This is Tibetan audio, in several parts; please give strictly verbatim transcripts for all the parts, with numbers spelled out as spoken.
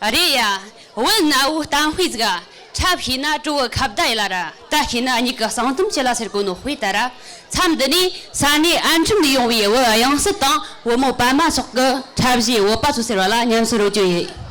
ཨ་རེ་ཡ། བུ་ན་བུ་གཏམ་དཔེ་ཟིག་འཁྲབ་ཤེས་ན་གྲོགས་ཁ་བརྡ་ཡེ་ལ་ར། ལྟ་ཤེས་ན་མྱིག་གི་གསང་གཏམ་ཅི་ལ་ཟེར་གོ་ནོ་དཔེ་ལྟར་ར། མཚམས་འདི་ནས་ས་གནས་ཨན་ཁྲོམ་ནས་ཡོང་བའི་བུ་གཡང་སྲིད་དང་བུ་མོ་པད་མ་སོགས་ཀྱི་འཁྲབ་གཞས་བོད་པ་ཚོ་ཟེར་བ་ལ་ཉམས་སུ་རོལ་རྒྱུ་ཡིན།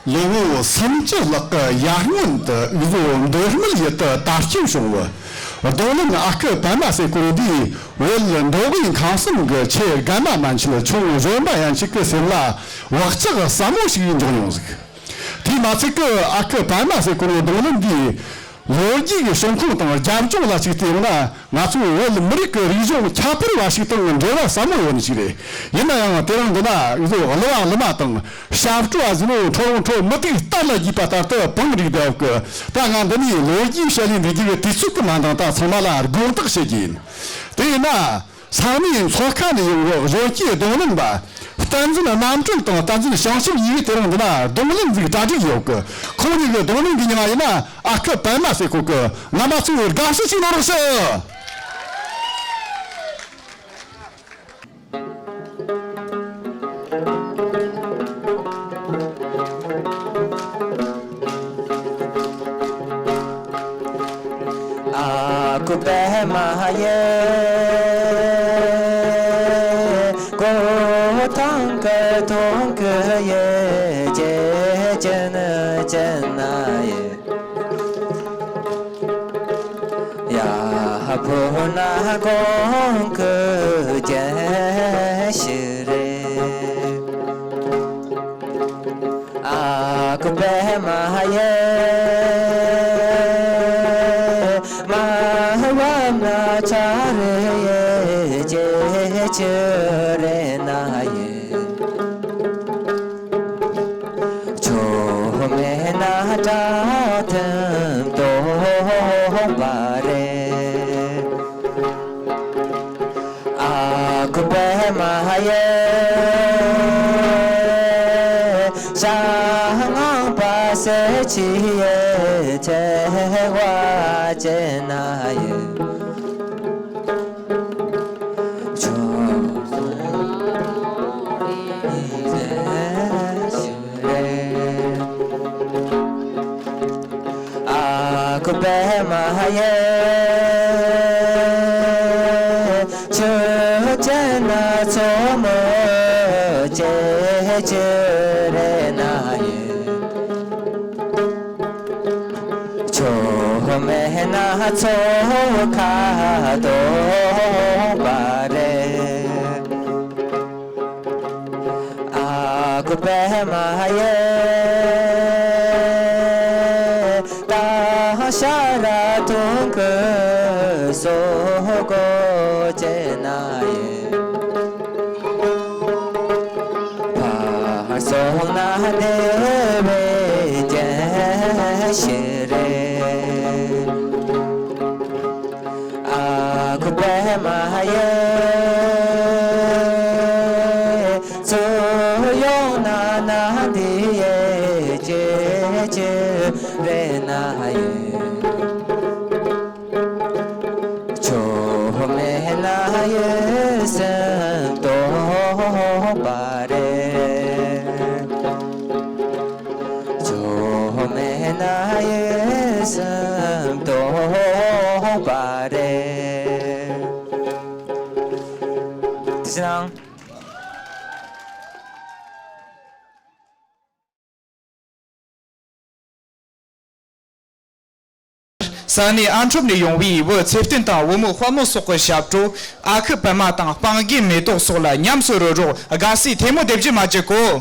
ལོ་ངོ་སུམ་ཅུ་ལྷག་གི་ཡར་སྔོན་དུ་འུ་ཟོ་མདོ་སྨད་ཡུལ་དུ་དར་ཁྱབ་བྱུང་བའི་རྡུང་ལེན་ཨ་ཁུ་པད་མ་ཟེར་གོ་འདིས་བོད་མདོ་དབུས་ཁམས་གསུམ་གྱི་ཆེ་རྒན་མ་མན་ཆད་ཆུང་གཞོན་པ་ཡན་ཆད་ཀྱི་སེམས་ལ་བག་ཆགས་ཟབ་མོ་ཞིག་འཇོག་མྱོང་ཟིག། དེས་མ་ཚད་ཀྱི་ཨ་ཁུ་པད་མ་ཟེར་གོ་རྡུང་ལེན་འདིས་ ལོ་རྒྱུས་ཀྱི་བྱུང་ཁུངས་དང་རྒྱབ་ལྗོངས་ལ་ཞིག་བལྟས་ཡོང་ན། ང་ཚོ་བོད་མི་རིགས་ཀྱི་རིག་གཞུང་ཁྱད་པར་བ་ཞིག་དང་འབྲེལ་བ་ཟབ་མོ་ཡོད་ནི་ཞིག་རེད། ཡིན་ན་ཡང་དེ་རིང་འདི་ན་འུ་ཚོ་གླུ་བ་གླུ་མ་དང་ཞབས་བྲོ་བ་ཟིན་ནོ་ཁྲོ་ཁྲོ་མུ་ཏིག་སྟབས་ལ་རྒྱས་པ་ལྟར་དུ་བང་བསྒྲིགས་བསྡད་ཡོད་གི། ད་ང་འདི་ནས་ལོ་རྒྱུས་བཤད་ལས་འདི་རྒྱུ་གི་དུས་ཚོད་ཀྱི་མ་འདང་། ད་ཚང་མ་ལ་དགོངས་དག་བྱེད་ཀྱི་ཡིན། དེ་ཡིན་ན། ས་གནས་མཚོ་ཁ་ནས་ཡོང་བའི་གཞོན་སྐྱེས་རྡུང་ལེན་པ། བསྟན་འཛིན་རྣམ་གྲོལ་དང་བསྟན་འཛིན་བྱང་ཆུབ་གཉིས་ཀྱིས་དེ་རིང་འདི་ན་རྡུང་ལེན་ཟིག་གྲ་སྒྲིག་ཡོད་གི། ཁོང་གཉིས་ཀྱི་རྡུང་ལེན་གྱི་མྱིང་ང་ཡིན་ན་ཨ་ཁུ་པད་མ་ཟེར་གོ་གི། རྣམ་པ་ཚོས་དགའ་བསུ་ཞིག་གནང་རོགས་ཞུ། ཨ་ཁུ་པད་མ་ཡེ། གོ་ཐང་གི་ཐོང་གི་ཡེ་ཅེ་ཅེ་ནི་ཅེ་ན་ཡེ། ཡ་ཕོ་ན་གོང་གི་རྒྱན་ཞིག་རེད། ཨ་ཁུ་པད་མ་ཡེ། མ་བབས་ན་ཆ་རེ་ཡེ་ཅེ་ཅི་རེ་ན་ཡེ། ཁྱོད་མེད་ན་དགྲ་ཐེམ་སྟོང་པ་རེད། ཨ་ཁུ་པད་མ་ཡེ། ཞྭ་ངང་པ་སེ་ཆི་ཡེ་ཆེ་བ་ཅེ་ན་ཡེ། ཨ་ཁུ་པད་མ་ཡེ། ཆུ་ཅན་ན་མཚོ་མོ་ཅེ་ཅི་རེ་ན་ཡེ། ཁྱོད་མེད་ན་མཚོ་ཁ་སྟོང་པ་རེད། ཨ་ཁུ་པད་མ་ཡེ། ད་ཤ་ར་དུང་གི་སོ་གོ་ཅེ་ན་ཡེ། ཕར་སོང་ན་བདེ་བའི་རྒྱན་ཞིག་རེད། ཨ་ཁུ་པད་མ་ཡེ། ཚུར་ཡོང་ན་ན་འདི་ཡེ་ཅེ་ཅི་རེ་ན་ཡེ། ཁྱོད་མེད་ན་ཡིད་སེམས་སྟོང་པ་རེད། ཁྱོད་མེད་ན་ཡིད་སེམས་སྟོང་པ་རེད། ཐུགས་རྗེ་གནང་། ས་གནས་ཨན་ཁྲོམ་ནས་ཡོང་བའི་བུ་ཚེ་བརྟན་དང་བུ་མོ་དཔའ་མོ་སོགས་ཀྱི་ཞབས་བྲོ། ཨ་ཁུ་པད་མ་དང་སྤང་རྒན་མེ་ཏོག་སོགས་ལ་ཉམས་སུ་རོལ་རོགས། དགའ་བསུའི་ཐལ་མོ་རྡེབ་རྒྱུ་མ་བརྗེད་གོ།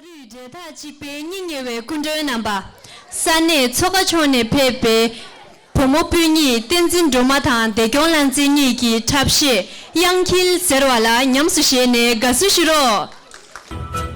རུས་འབྲེལ་ཐག་གཅིག་པའི་སྙིང་ཉེ་བའི་སྐུ་མགྲོན་རྣམ་པ། ས་གནས་མཚོ་ཁ་ཕྱོགས་ནས་ཕེབས་པའི་བུ་མོ་སྤུན་ཉེ་བསྟན་འཛིན་སྒྲོལ་མ་དང་བདེ་སྐྱོང་ལྷ་མཛེས་གཉིས་ཀྱི་འཁྲབ་གཞས་དབྱངས་འཁྱིལ་ཟེར་བ་ལ་ཉམས་སུ་བཞེས་ནས་དགའ་བསུ་ཞུ་རོགས།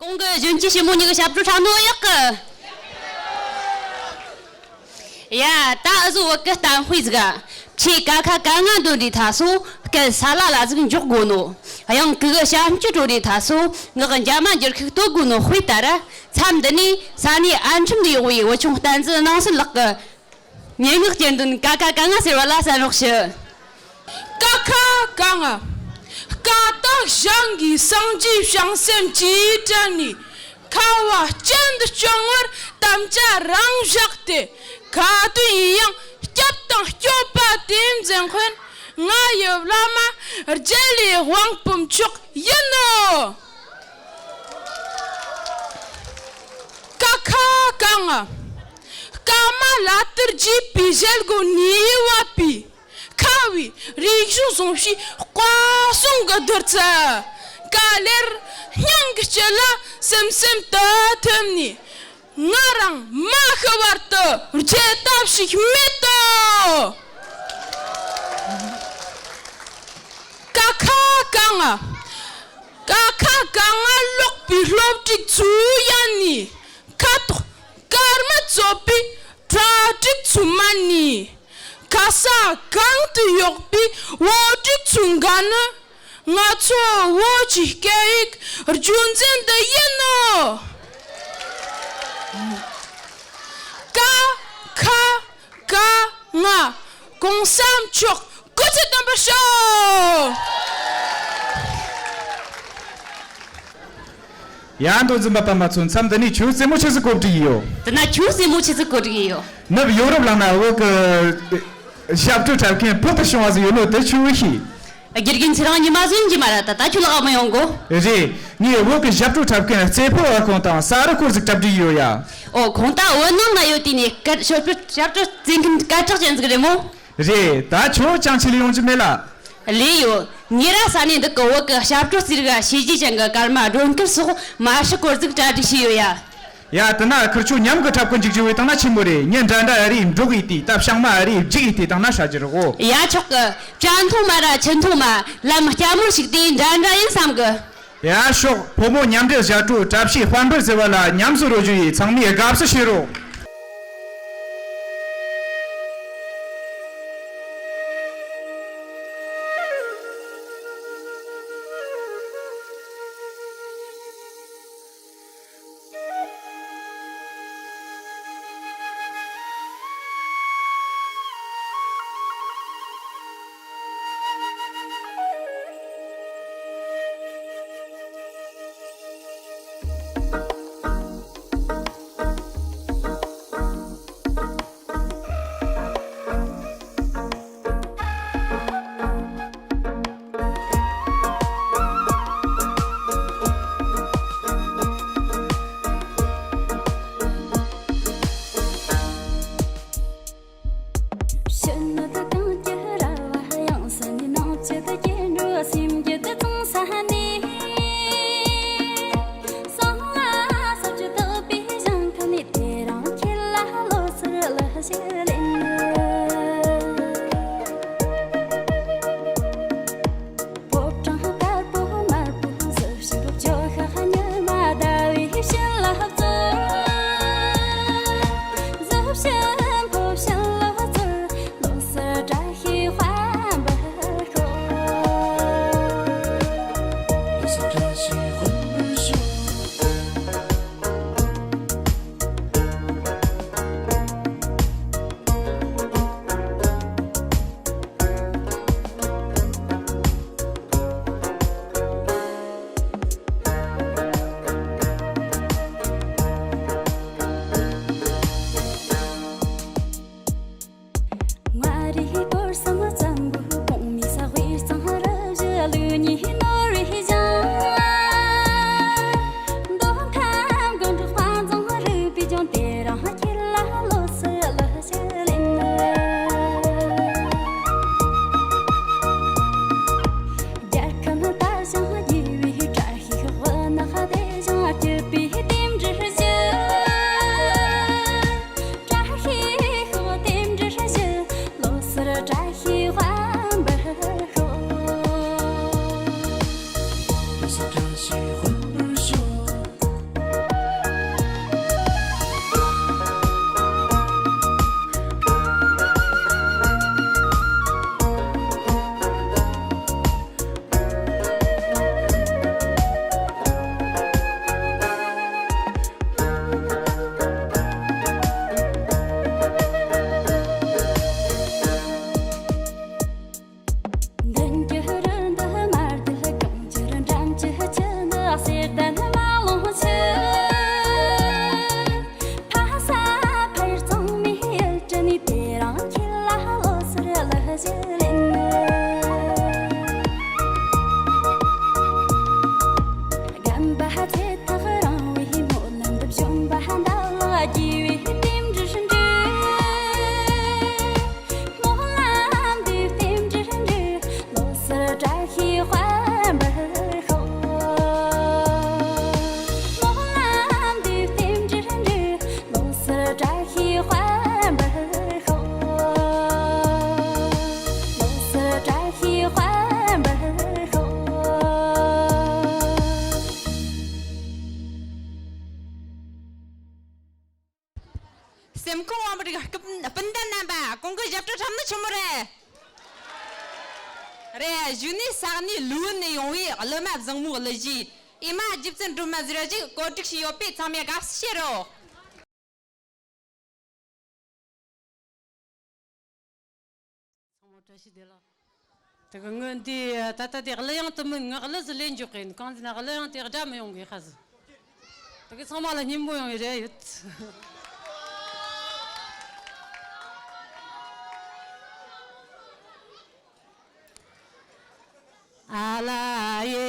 གོང་གི་གཞོན་སྐྱེས་ཞི་མོ་གཉིས་ཀྱི་ཞབས་བྲོ་ཁྲ་ནོ་ཡག་གི། ཡ། ད་འུ་ཟོ་བོད་གི་གཏམ་དཔེ་ཟིག་ག་ཁྱེད་ཀ་ཁ་ག་ང་འདོན་དུས་ད་སོ་སྐད་ས་ལ་ལ་ཟིག་འཇོག་དགོས་ནོ། དབྱངས་གི་གི་ཞབས་ཀྱུ་དྲོ་དུས་ད་སོ་ངག་འཇའ་མ་འགྱུར་ཁུག་གཏོད་དགོས་ནོ། དཔེ་ལྟར་མཚམས་འདི་ནས་ས་གནས་ཨ་འཁྲུམ་དུ་ཡོད་པའི་བུ་ཆུང་བསྟན་འཛིན་སྣང་གསལ་ལགས་ཀྱི་སྙན་ངག་གྱེར་འདོན་ཀ་ཁ་ག་ང་ཟེར་བ་ལ་གསན་རོགས་ཞུ། ཀ་ཁ་ག་ང་། ཀ་དག་ཞང་གིས་སངས་རྒྱས་བྱང་སེམས་ཀྱི་དྲན་ནས། ཁ་བ་ཅན་དུ་སྐྱོང་བར་དམ་བཅའ་རང་བཞག་སྟེ། ག་དུས་ཡིན་ཡང་སྐྱབས་དང་སྐྱོབ་པ་དེ་འཛིན་མཁན་ང་ཡི་བླ་མ་རྒྱལ་བའི་དབང་པོ་མཆོག་ཡིན་ནོ། ཀ་ཁ་ག་ང་། ཀརྨ་ལ་དར་རྒྱས་པའི་ཞལ་སྒོ་ནས་བབས་པའི། ཁ་བའི་རིག་གཞུང་སྲུང་བྱའི་བཀའ་སྲུང་གི་བདུད་རྩི། ག་ལེར་སྙིང་གི་དཀྱིལ་ལ་སིམ་སིམ་དུ་ཐིམ་ནས། ང་རང་མ་ཤི་བར་དུ་རྒྱས་བཏབ་ཞིག་མེད་དོ། ཀ་ཁ་ག་ང་། ཀ་ཁ་ག་ང་ལོག་པའི་སློབ་ཕྲུག་ཚོའི་ཡན་ནས། ཁ་དོག་དཀར་དམར་གཙོས་པའི་གྲ་སྒྲིག་ཚོའི་མ་ནས། ཁ་ས་གང་དུ་གཡོགས་པའི་བོད་ཕྲུག་ཚོའི་འགན་ནི། ང་ཚོ་བོད་ཀྱི་སྐད་ཡིག་རྒྱུན་འཛིན་འདི་ཡིན་ནོ། ཀ་ཁ་ག་ང་། གོང་ས་མཆོག་སྐུ་ཚེ་བརྟན་པར་ཤོག་ཡ། མདོ་འཛིན་པ་པདྨ་མཚོ། མཚམས་འདི་ནས་ཁྱོད་རྩེད་མོ་ཆི་ཟིག་གོ་སྒྲིག་ཡོད། དེ་ན་ཁྱོད་རྩེད་མོ་ཆི་ཟིག་གོ་སྒྲིག་ཡོད། ནུབ་ཡོ་རོབ་ལ་ན་བོད་གི་ཞབས་བྲོ་འཁྲབ་མཁན་བོད་དུ་བྱུང་བ་ཟིག་ཡོད་ནོ་དེ་ཁྱོད་ཤེས། དགེ་རྒན་ཁྱེད་རང་ཉི་མ་ཟིག་ཡིན་གྱི་མ་རེད། ད་ད་ཁྱོད་ལ་ཨ་མ་ཡོང་གོ། རེད། ངས་བོད་གི་ཞབས་བྲོ་འཁྲབ་མཁན་རྩེ་ཕོ་བ་ཁོང་དང་ས་རུ་སྐོར་ཟིག་གྲ་སྒྲིག་ཡོད་ཡ། ཨོ། ཁོང་ད་བོད་ནང་ན་ཡོད་དུས་ནས་སྐད་ཞབས་བྲོ་ཞབས་བྲོ་རྩེ་མཁན་སྐད་གྲགས་ཅན་ཟིག་རེད་མོ། རེད། ད་ཁྱོད་ཅང་ཆི་ལ་ཡོང་རྒྱུ་མེད་ལ། ལོས་ཡོད། ཉེ་རབས་ས་གནས་འདི་གི་བོད་ཀྱི་ཞབས་བྲོ་རྩེ་རིགས་ཞེ་རྒྱས་ཅན་གྱི་སྐར་མ་སྒྲོན་སྐུར་སོགས་མ་ཧྲི་སྐོར་ཟིག་གྲ་སྒྲིག་བྱས་ཡོད་ཡ། ཡ། དེ་ན་ཁིར་ཆོ་མཉམ་གི་འཁྲབ་གི་འཇུག་རྒྱུ་བས་བཏང་ན་ཆི་མོ་རེད། ངས་འདྲ་འདྲ་ཨ་རིའི་འབྲོག་ཡིས་དེ་ད་བྱང་མ་ཨ་རིའི་འཇིག་ཡིས་དེ་བཏང་ན་ཧྲ་རྒྱུ་རེད་གོ། ཡ། ཆོག་གི། བྲ་མཐོང་མ་ར་ཆུ་མཐོང་མ། ལམ་སྐྱ་མོར་ཞིག་དེ་འདྲ་འདྲ་ཡིན་བསམ་གི། ཡ། ཤོག་ཕོ་མོ་མཉམ་འབྲེལ་ཞབས་བྲོ་བཀྲ་ཤིས་དཔལ་འབར་ཟེར་བ་ལ་ཉམས་སུ་རོལ་རྒྱུ་ཡིས་ཚང་མས་དགའ་བསུ་བྱེད་རོགས། སེམས་ཁོང་དབང་པོ་རིག་སྤུན་ཟླ་རྣམ་པ། གོང་གི་ཞབས་བྲོ་འཁྲབ་ནི་ཆི་མོ་རེད། རེད། གཞུག་ནས་ས་གནས་ལུའུ་ཝུན་ནས་ཡོང་བའི་གླུ་མ་བཟང་མོའི་གླུ་གཞས་ཨེ་མ་རྗེ་བཙུན་སྒྲོལ་མ་ཟེར་བ་ཞིག་གོ་སྒྲིག་བྱས་ཡོད་པས། ཚང་མས་དགའ་བསུ་ཞུ་རོགས། ཚང་མ་བཀྲ་ཤིས་བདེ་ལེགས། དེ་གི་ངོས་འདི་ད་ལྟ་དེ་གླུ་དབྱངས་དུ་མིན། ང་གླུ་ཟིག་ལེན་འཇོག་གིན། གང་ཟེར་ན་གླུ་དབྱངས་དེ་སྒྲ་མི་ཡོང་གི་ཧ་ཟིག། དེ་གི་ཚང་མ་ལ་སྙིང་པོ་ཡོང་བའི་རེ་ཡོད། ཨ་ལ་ཡེ།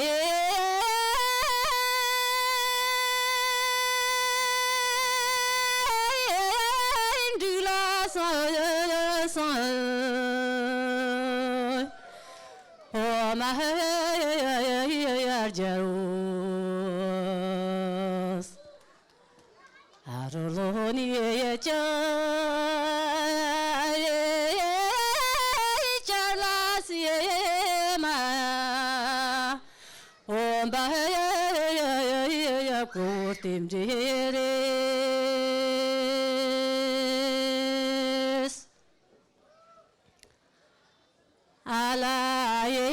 འབྲུག་ལ་སོང་སོང་། འོ་མ་ཡར་རྒྱལ་ཨ་རོ་ལོ་ནི་ཡེ་ཅ་ཡེ་ཅ་ལ་སི་ཡེ་མ་འོ་བ་ཡེ་ཡེ་ཀོ་ཏིམ་རེ་རེ། ཨ་ལ་ཡེ།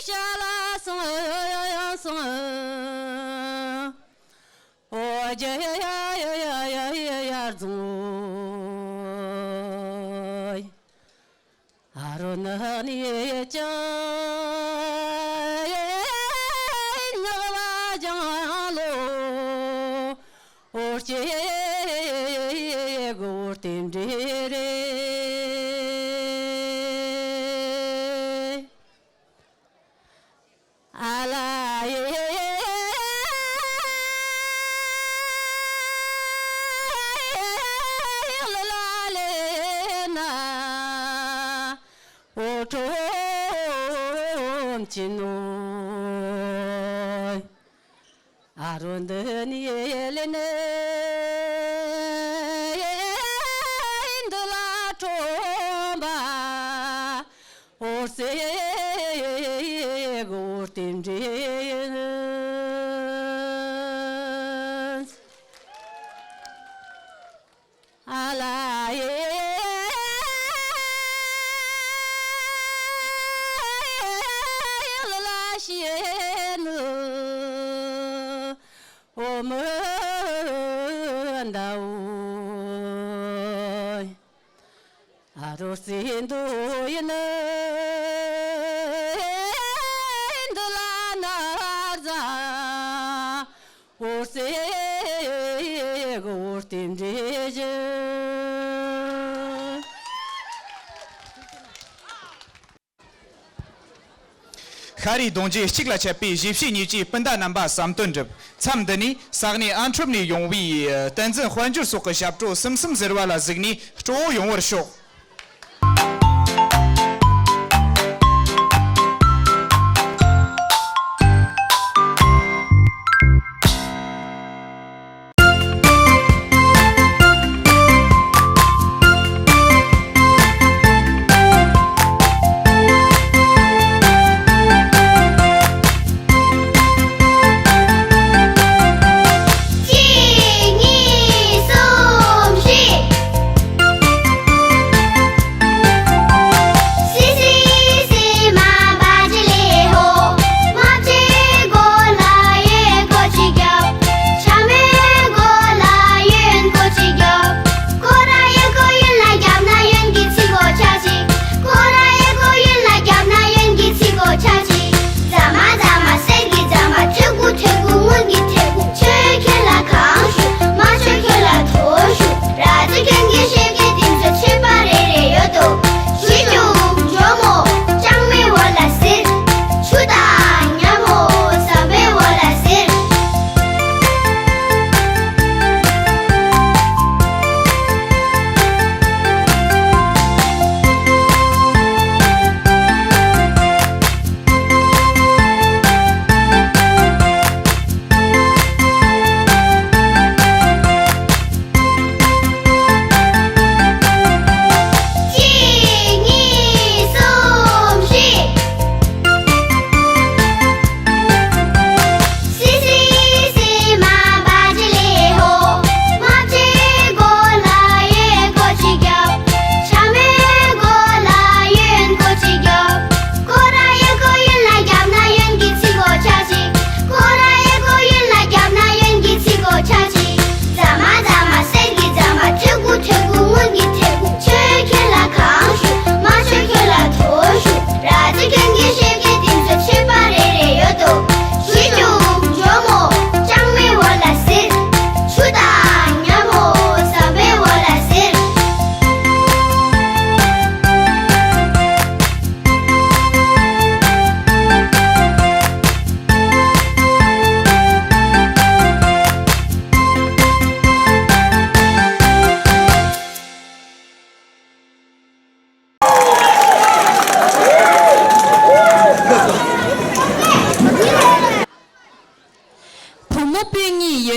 ཤ་ལ་སོང་སོང་། འོ་ཇེ་ཡ་ཡ་ཡ་ཡ་ཡ་རྫོང་། ཨ་རོ་ནག་ནི་ཅང་ནག་ལ་ལྗང་ལོ། འོ་ཅེ་གོ་རྟེན་འབྲེལ་རེད། ཨ་ལ་ཡེ། ལ་ལ་ལེ་ན། འོ་ཁྲོམ་ཅི་ནོ། ཨ་རོ་འདི་ནི་ལེ་ནི། འདི་ལ་ཁྲོམ་པ། འོ་སེ་གོ་རྟེན་འབྲེལ་ཡིན། ཨ་ལ་ཡེ། ལ་ལ་ཤེས་ནི། འོ་མི་འདའ་འོ། ཨ་རོ་སེ་འདུ་ཡིན། འདི་ལ་ན་རྫ། འོ་སེ་གོ་རྟེན་འབྲེལ་གྱི། ཤ་རུས་གདུང་རྒྱུད་གཅིག་ལ་ཆད་པའི་གཞིས་བྱེས་གཉིས་ཀྱི་སྤུན་ཟླ་རྣམ་པ་བསམ་དོན་འགྲུབ། མཚམས་འདི་ནས་ས་གནས་ཨན་ཁྲོམ་ནས་ཡོང་བའི་བསྟན་འཛིན་དཔལ་འབྱོར་སོགས་ཀྱི་ཞབས་བྲོ་སིམ་སིམ་ཟེར་བ་ལ་གཟིགས་ནས་སྤྲོ་བོ་ཡོང་བར་ཤོག། གཅིག་གཉིས་གསུམ་བཞི།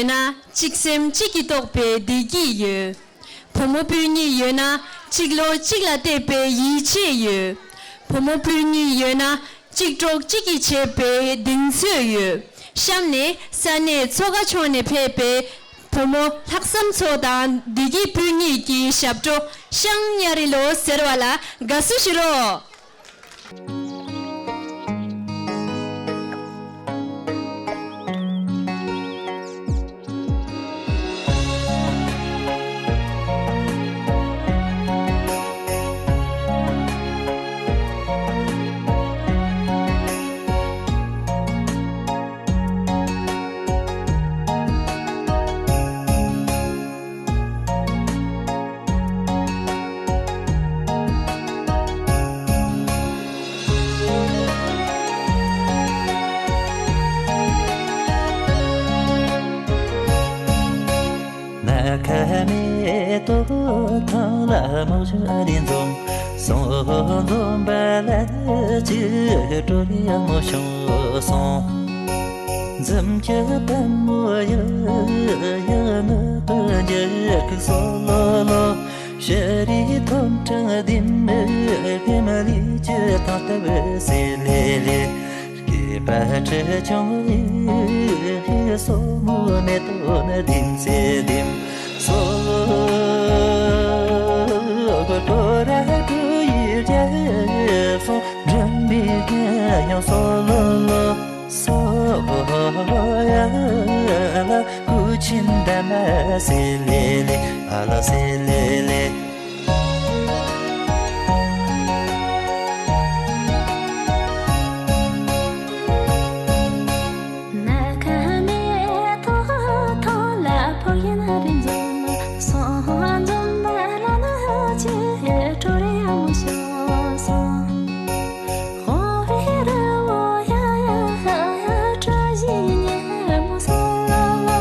ཡོད་ན་གཅིག་སེམས་གཅིག་གིས་རྟོགས་པའི་བདེ་སྐྱིད་ཡོད། བུ་མོ་སྤུན་གཉིས་ཡོད་ན་གཅིག་བློ་གཅིག་ལ་གཏད་པའི་ཡིད་ཆེས་ཡོད། བུ་མོ་སྤུན་གཉིས་ཡོད་ན་གཅིག་གྲོགས་གཅིག་གིས་བྱེད་པའི་གདེང་ཚོད་ཡོད། གཤམ་ནས་ས་གནས་མཚོ་ཁ་ཕྱོགས་ནས་ཕེབས་པའི་བུ་མོ་ལྷག་བསམ་མཚོ་དང་བདེ་སྐྱིད་སྤུན་གཉིས་ཀྱི་ཞབས་བྲོ་ཤང་ཉ་རི་ལོ་ཟེར་བ་ལ་དགའ་བསུ་ཞུ་རོགས། ན་ཁ་མེ་ཏོག་ཐང་ལ་མོག་ཤ་རི་འཛོམས། སོང་འཛོམས་པ་ལ་ནི་ཅི་གྲོ་རི་ཡང་མོ་ཤོང་སོང་། འཛུམ་གྱི་པད་མོ་ཡ་ཡ་ནི་ཀུན་གྱི་ཁུག་སོ་ལོ་ལོ། ཤ་རི་ཐོམ་ཕྲེང་ལྡེམ་ལྡེམ་ལི་ཅི་ཐང་ལྟ་བུ་སེ་ལེ་ལེ། སྐྱེས་པ་ཁྲི་ཆུང་ཡི་སོ་མོ་མེ་ཏོག་ནི་ལྡིང་ཚེ་ལྡིང་སོ། གོ་ཏོ་ར་ཏུ་ཡི་རྒྱ་སོ་འགྲམ་མི་ཡང་སོ་ལོ་ལོ། སོ་ཡ་ལ་ཀུ་ཆིན་ད་མ་སེ་ལེ་ལེ་ཨ་ལ་སེ་ལེ་ལེ། ན་ཁ་མེ་ཏོག་ཐང་ལ་ཕོ་ཡིན་རི་འཛོམས། སོང་འཛོམས་པ་ལ་ནི་ཅི་གྲོ་རི་ཡང་མོ་ཤོང་སོང་། ཧོ་བེ་རི་བོ་ཡ་ཡ་ཧ་ཡ་བཀྲ་ཤིས་ཉི་མ་སོ་ལོ་ལོ།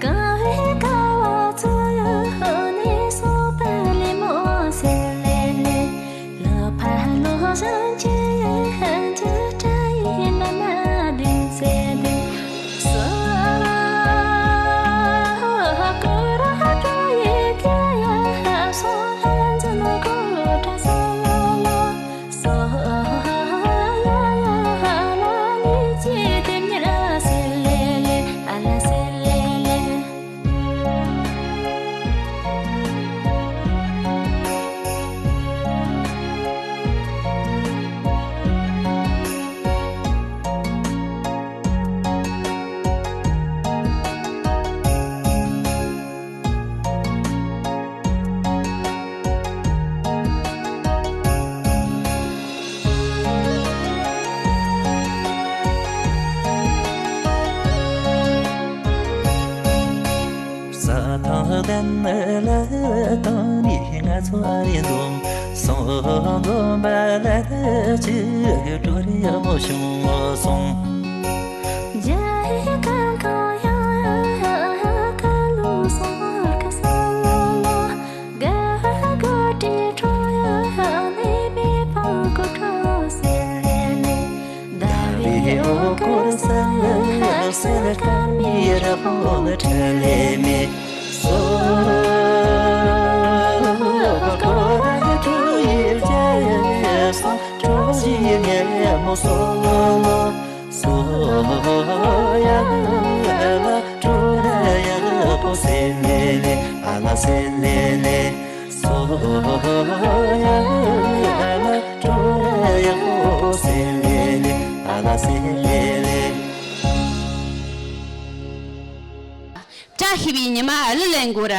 ཀ་བེ་ཀ་བ་ཚོ་ཡ་ཧོ་ནི་སོ་པ་ལི་མོ་སེ་ལེ་ལེ། ལ་ཕ་ལོ་ཞང་ཅི་ཧན་ཅི་ཏྲ་ཡི་ན་མ་ལྡིང་སེ་ལྡིང་སོ། ཀོ་ར་ཏོ་ཡི་ཀ་ཡ་སོ་ཧན་ཛི་ན་ཀོ་ཏྲ་སོ་ལོ་ལོ། སོ་ཡ་ཡ་ལ་ནི་ཅི་དེ་ཉ་སེ་ལེ་ལེ་ཨ་ལ་སེ་ལེ་ལེ། ས་ཐང་ལྡན་ལ་བཏང་ནས་ང་ཚོ་ཨ་རི་འཛོམས། སོང་འཛོམས་པ་ལ་ཅི་གྲོ་རི་ཡ་མོ་བྱུང་སོང་། རྒྱ་ཡི་གང་གང་ཡང་ཁ་ལུ་སོང་ཁ་ས་ལོ་ལོ། ག་གོ་ཏི་ཁྲོ་ཡ་ནི་མི་ཕ་གོ་ཁ་སེ་ལེ་ནི། ཟླ་བའི་འོད་ཀོར་ས་ལ་སེར་དཀར་མི་ར་ཧོ་ཁྲ་ལེ་མི། སོ་གོ་ར་ཁྲོ་ཡི་རྒྱ་ཡ་སོ་ཁྲོ་ཞི་ཉེ་མོ་སོ་ལོ་ལོ། སོ་ཡ་ལ་ཏྲོ་ར་ཡ་པོ་སེ་ལེ་ལེ་ཨ་ལ་སེ་ལེ་ལེ། སོ་ཡ་ལ་ཏྲོ་ར་ཡ་པོ་སེ་ལེ་ལེ་ཨ་ལ་སེ་ལེ་ལེ། བཀྲ་ཤིས་པའི་ཉི་མ་གླུ་ལེན་དགོས་ར།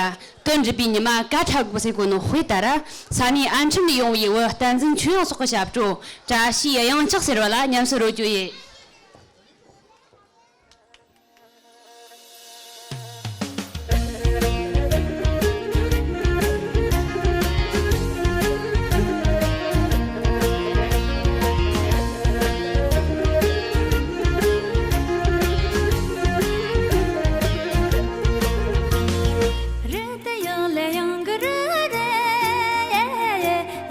སྐུ་འགྲུབ་པའི་ཉི་མ་ཀ་ཁྲ་དགོས་ཟེར་གོ་ནོ་དཔེ་ལྟར་ར། ས་གནས་ཨན་ཁྲིམ་ནས་ཡོང་བའི་བུ་བསྟན་འཛིན་ཆོས་དབྱངས་སོགས་ཀྱི་ཞབས་བྲོ། བཀྲ་ཤིས་གཡང་ཆགས་ཟེར་བ་ལ་ཉམས་སུ་རོལ་རྒྱུ་ཡིན། རི་དེ་ཡང་ལས་ཡང་གི་རི་རེད།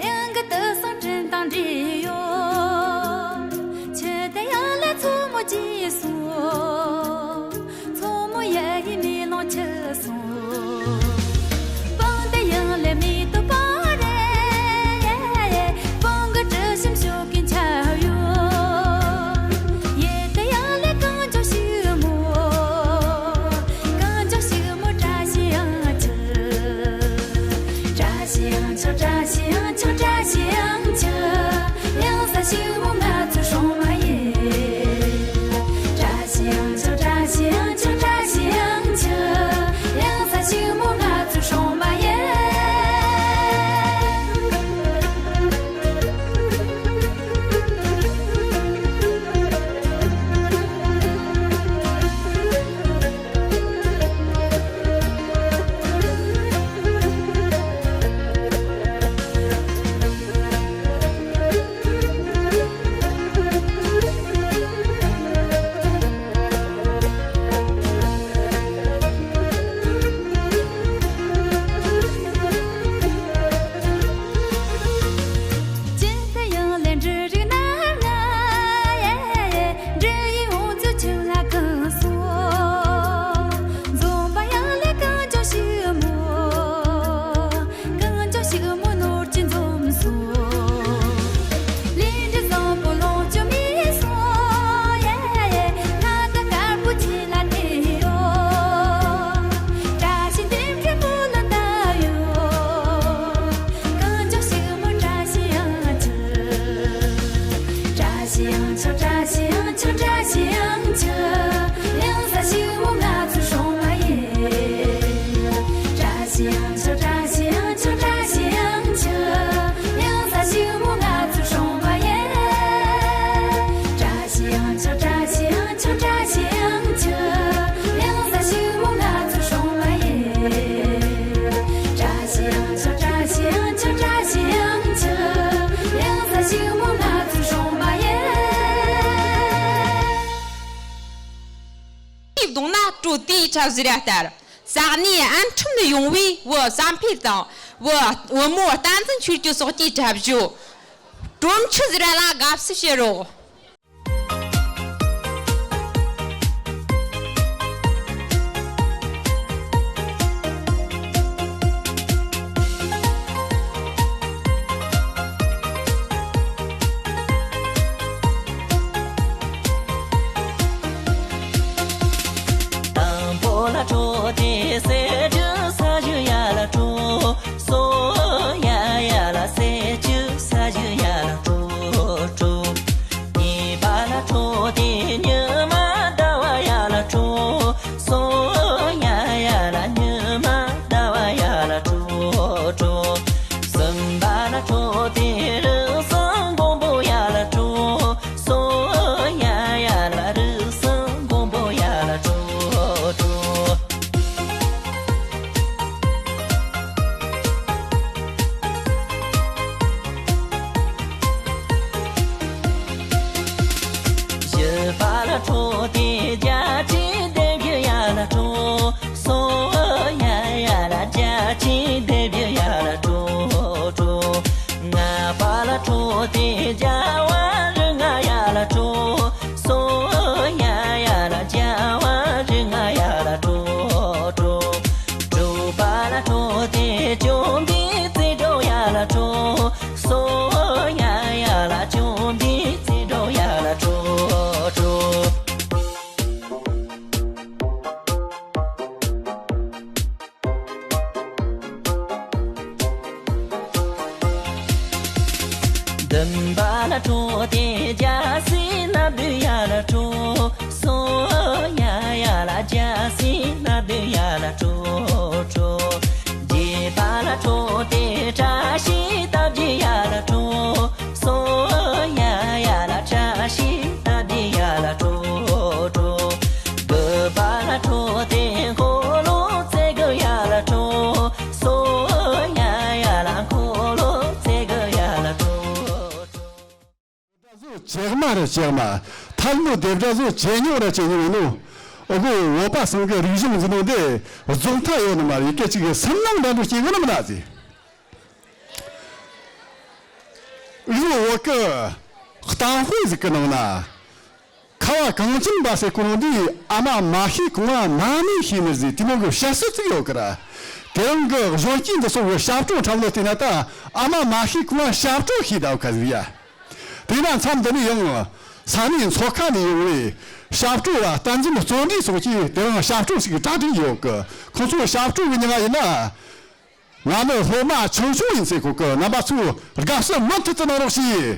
ཡང་གི་དུ་སང་དྲིན་དང་འདྲིས་ཡོད། ཆུ་དེ་ཡང་ལས་མཚོ་མོ་ཅི་སོང་། མཚོ་མོ་ཡ་ཡི་མི་ གདོང་ན་སྤྲོ་དེའི་འཁྲབ་གཞས་ར་ལྟར། ས་གནས་ཨམ་ཁྲིམས་ནས་ཡོང་བའི་བུ་བསམ་འཕེལ་དང་བུ་བུ་མོ་བསྟན་འཛིན་ཆོས་སྐྱིད་སོགས་ཀྱིས་འཁྲབ་གཞས་སྒྲོམ་ཆུ་ཟེར་བ་ལ་དགའ་བསུ་བྱེད་རོགས། དང་པོ་ལ་འཕྲོ་དེ་སེ་ཇུ་ས་ཇུ་ཡ་ལ་འཕྲོ། སོ་ཡ་ཡ་ལ་སེ་ཇུ་ས་ཇུ་ཡ་ལ་འཕྲོ་འཕྲོ། གཉིས་པ་ལ་འཕྲོ་དེ་ཉི་མ་ཟླ་བ་ཡ་ལ་འཕྲོ། སོ་ཡ་ཡ་ལ་ཉི་མ་ཟླ་བ་ཡ་ལ་འཕྲོ་འཕྲོ། གསུམ་པ་ལ་འཕྲོ་དེ་རི་སང་མགོན་པོ་ཡ་ལ་འཕྲོ། སོ་ཡ་ཡ་ལ་རི་སང་མགོན་པོ་ཡ་ལ་འཕྲོ་འཕྲོ། བཞི་པ་ལ་འཕྲོ་དེ་རྒྱལ་ཆེན་སྡེ་བཞི་ཡ་ལ་འཕྲོ། སོ་ཡ་ཡ་ལ་རྒྱལ་ཆེན་སྡེ་བཞི་ཡ་ལ་འཕྲོ་འཕྲོ། ལྔ་པ་ལ་འཕྲོ་དེ་རྒྱལ་བ་རིགས་ལྔ་ཡ་ལ་འཕྲོ། སོ་ཡ་ཡ་ལ་རྒྱལ་བ་རིགས་ལྔ་ཡ་ལ་འཕྲོ་འཕྲོ། དྲུག་པ་ལ་འཕྲོ་དེ་བཅོམ་ལྡན་རྩེ་སྒྲོམ་ཡ་ལ་འཕྲོ། སོ་ཡ་ཡ་ལ་བཅོམ་ལྡན་རྩེ་སྒྲོམ་ཡ་ལ་འཕྲོ་འཕྲོ། བདུན་པ་ལ་འཕྲོ་དེ་རྒྱལ་སྲས་སྣ་བདུན་ཡ་ལ་འཕྲོ། སོ་ཡ་ཡ་ལ་རྒྱལ་སྲས་སྣ་བདུན་ཡ་ལ་འཕྲོ་འཕྲོ། བརྒྱད་པ་ལ་འཕྲོ་དེ་བཀྲ་ཤིས་རྟ་བརྒྱུད་ཡ་ལ་འཕྲོ། སོ་ཡ་ཡ་ལ་བཀྲ་ཤིས་རྟ་བརྒྱུད་ཡ་ལ་འཕྲོ་འཕྲོ། དགུ་པ་ལ་འཕྲོ་དེ་འཁོར་ལོ་རྩེ་དགུ་ཡ་ལ་འཕྲོ། སོ་ཡ་ཡ་ལ་འཁོར་ལོ་རྩེ་དགུ་ཡ་ལ་འཕྲོ་འཕྲོ། བཟོ་ལྕེག་མ་རེད་ལྕེག་མ། ཐལ་མོ་སྡེ་བྲག་བཟོ་ལྕེ་ཉོག་རེད་ལྕེ་ཉོག་ཡིན་ནོ། ཨོ་གོ་བོད་པ་ཚང་གི་རིག་གཞུང་འཛིན་ནོ་འདི་རྫོགས་མཐའ་ཡོད་ནི་མ་རེད། ཡི་གེ་གཅིག་གི་སུན་སྣང་འདྲ་འདྲ་སྐྱེ་གི་ནི་མི་ན་ཟེ། རིག་བོད་ཀྱི་གཏམ་དཔེ་ཟིག་གི་ནང་ན། ཁ་བ་གངས་ཅན་པ་ཟེར་གོ་ནོ་འདི་ཨ་མ་མ་ཤེས་གོང་ང་མ་ནི་ཤེས་ནི་ཟེ་དེ་མོ་གི་བཤད་སྲོལ་ཅིག་ཡོད་གི་ར། དེ་རིང་གི་གཞོན་སྐྱེས་འདི་ཚོ་གི་ཞབས་བྲོ་འཁྲབ་ལོ་བལྟས་ན་ད་ཨ་མ་མ་ཤེས་གོང་ང་ཞབས་བྲོ་ཤེས་ད་ག་ཟིག་ཡ། དེས་ན་མཚམས་འདི་ནས་ཡང་ས་གནས་མཚོ་ཁ་ནས་ཡོང་བའི་ཞབས་བྲོ་བ་བསྟན་འཛིན་བརྩོན་འགྲུས་སོགས་ཀྱིས་དེ་རིང་ཞབས་བྲོ་ཞིག་གྲ་སྒྲིག་ཡོད་གི། ཁོང་ཚོའི་ཞབས་བྲོ་གི་མྱིང་ང་ཡིན་ན། ང་ནི་སློབ་མ་ཆུང་ཆུང་ཡིན་ཟེར་གོ་གི། རྣམ་པ་ཚོས་དགའ་བསུ་མུ་མཐུད་དུ་གནང་རོགས་ཞུ།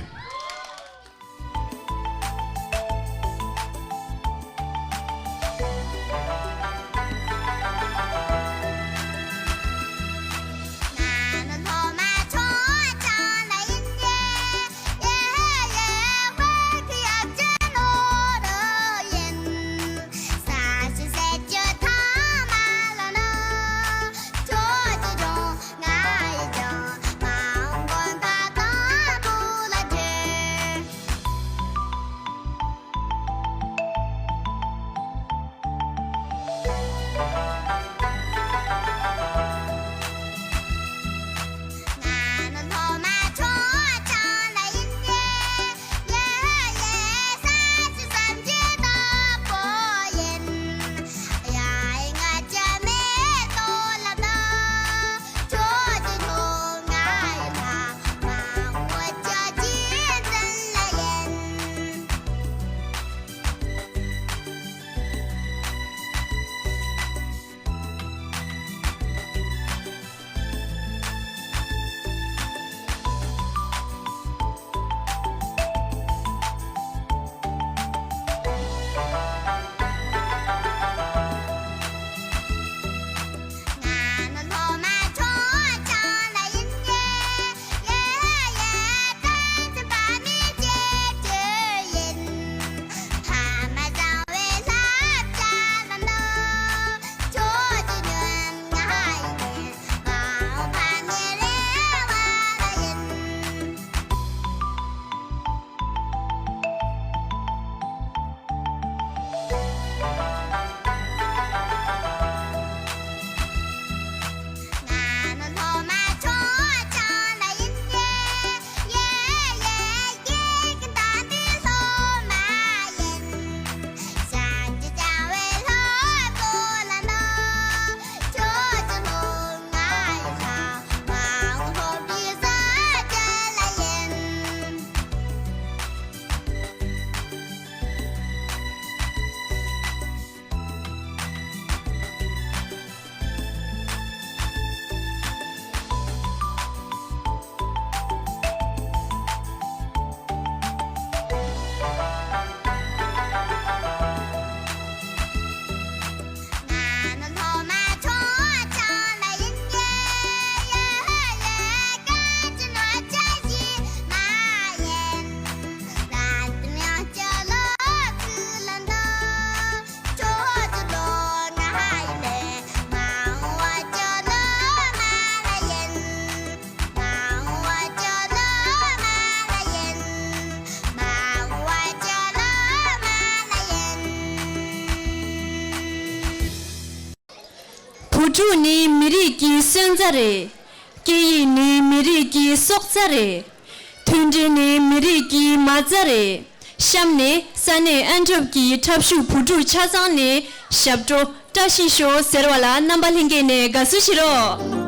འབྲུག་ནི་མི་རིགས་ཀྱི་སོན་རྩ་རེད། སྐད་ཡིག་ནི་མི་རིགས་ཀྱི་སྲོག་རྩ་རེད། མཐུན་སྒྲིལ་ནི་མི་རིགས་ཀྱི་མ་རྩ་རེད། གཤམ་ནས་ས་གནས་ཨན་ཊོབ་ཀྱི་འཁྲབ་གཞུང་བུ་ཕྲུག་ཆ་ཚང་ནས་ཞབས་བྲོ་བཀྲ་ཤིས་ཤོག་ཟེར་བ་ལ་རྣམ་པ་ལྷན་རྒྱས་ནས་དགའ་བསུ་ཞུ་རོགས།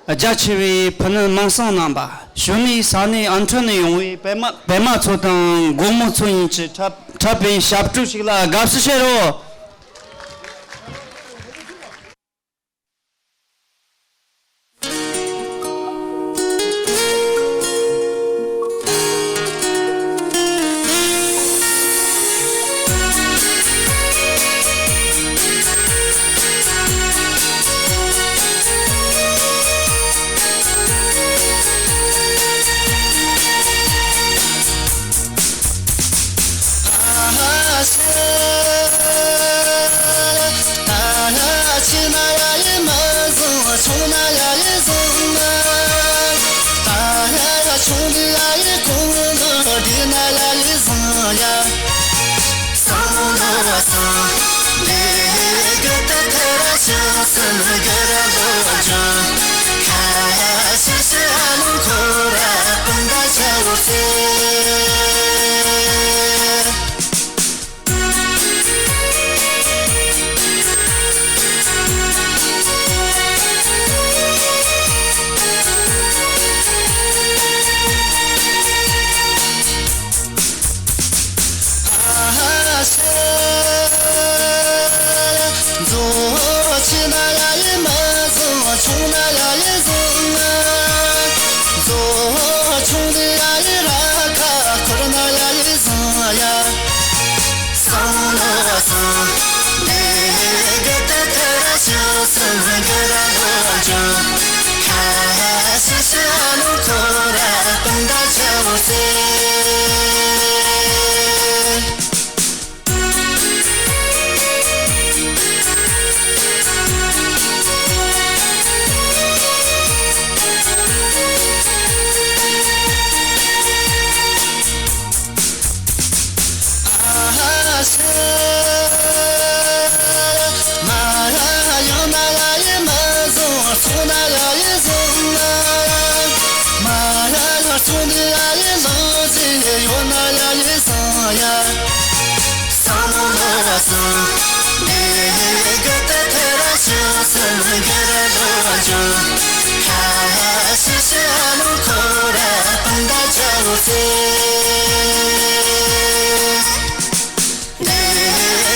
རྒྱ་ཆེ་བའི་ཕུ་ནུ་མིང་སྲིང་རྣམ་པ། གཞོན་ནུའི་ས་གནས་ཨན་ཁྲོན་ནས་ཡོང་བའི་པད་མ་པད་མ་མཚོ་དང་མགོ་མོ་མཚོ་གཉིས་ཀྱིས་འཁྲབ་འཁྲབ་པའི་ཞབས་བྲོ་ཞིག་ལ་དགའ་བསུ་ཞུ་རོགས། ཆེ་ན་ཡ་ཡི་མ་བཟང་། ཆུང་ན་ཡ་ཡི་བཟང་། ད་ཡ་ཡ་ཆུང་དུས་ཡ་ཡི་གོང་ལ་བསྡད་ན་ཡ་ཡི་བཟང་ཡ། སང་ལོ་སང་། ལས་དགེ་དེ་ཐེ་ར་ཤ་སན་དགེ་ར་ལོ་ཇོ། ཁ་ཤ་ཤ་ཨ་ལུ་ཁོ་ར་སྤུན་ཟླ་ཆ་བོ་སེ། ཨ་ཧ་ཤ། མཛོ་ཆེ་ན་ཡ་ཡི་མ་བཟང་། ཆུང་ན་ཡ་ཡི་བཟང་། མཛོ་ཆུང་དུས་ཡ་ཡི་ར་ཁ་འཁོར་ན་ཡ་ཡི་བཟང་ཡ། སང་ལོ་སང་། ལས་དགེ་དེ་ཐེ་ར་ཤ་སན་དགེ་ར་ལོ་ཇོ། ཁ་ཤ་ཤ་ཨ་ལུ་ཁོ་ར་སྤུན་ཟླ་ཆ་བོ་སེ། ཨ་ཧ་ཤ། མ་ཡ་ཡང་ན་ཡ་ཡི་མ་བཟང་། སོང་ན་ཡ་ཡི་བཟང་ན། མ་ཡ་ཡང་སོང་ནི་ཡ་ཡི་ལོ་ཟིག་ཡོད་ན་ཡ་ཡི་བཟང་ཡ། སང་ལོ་སང་། ལས་དགེ་དེ་ཐེ་ར་ཤ་སན་དགེ་ར་ལོ་ཇོ། ཁ་ཤ་ཤ་ཨ་ལུ་ཁོ་ར་སྤུན་ཟླ་ཆ་བོ་སེ། ལས་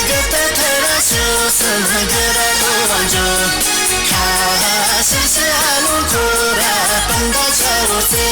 དགེ་དེ་ཐེ་ར་ཤ་སན་དགེ་ར་ལོ་ཇོ། ཁ་ཤ་ཤ་ཨ་ལུ་ཁོ་ར་སྤུན་ཟླ་ཆ་བོ་སེ།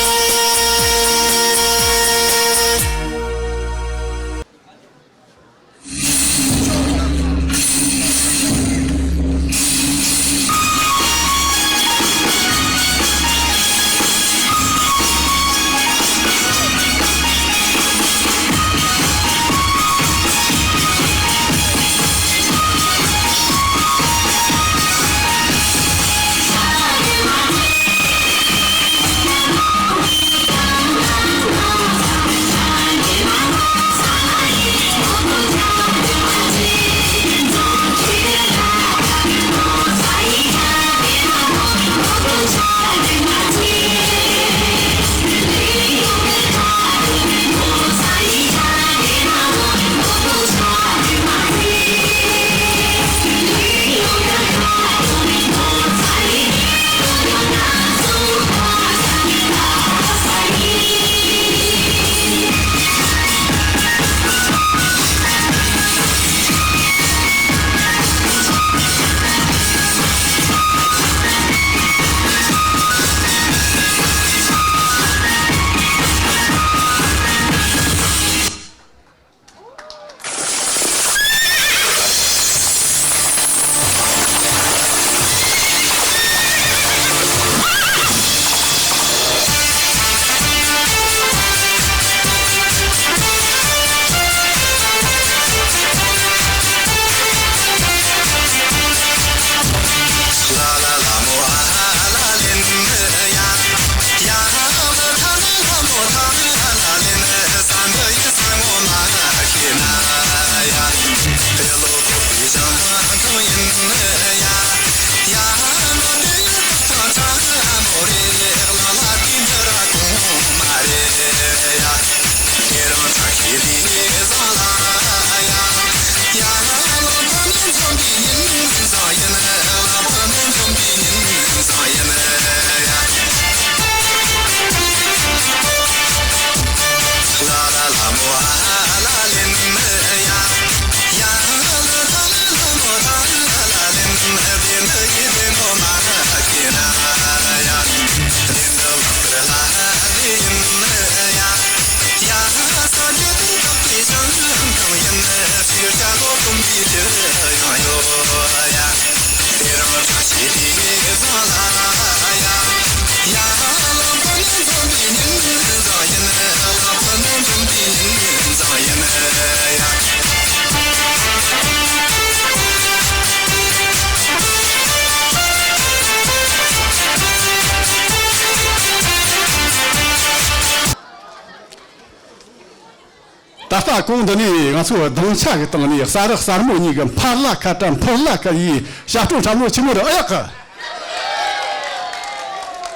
ད་གོང་འདི་ནས་ང་ཚོ་སྡིངས་ཆ་གི་སྟེང་ནས་གསར་རུ་གསར་མོ་གཉིས་ཀྱི་འཕར་ལ་ཁ་བཀྲ་འཕུར་ལ་ཁ་ཡི་ཞབས་བྲོ་འཁྲབ་མོ་ཆེན་མོ་རེ་ཨ་ཡག་གི།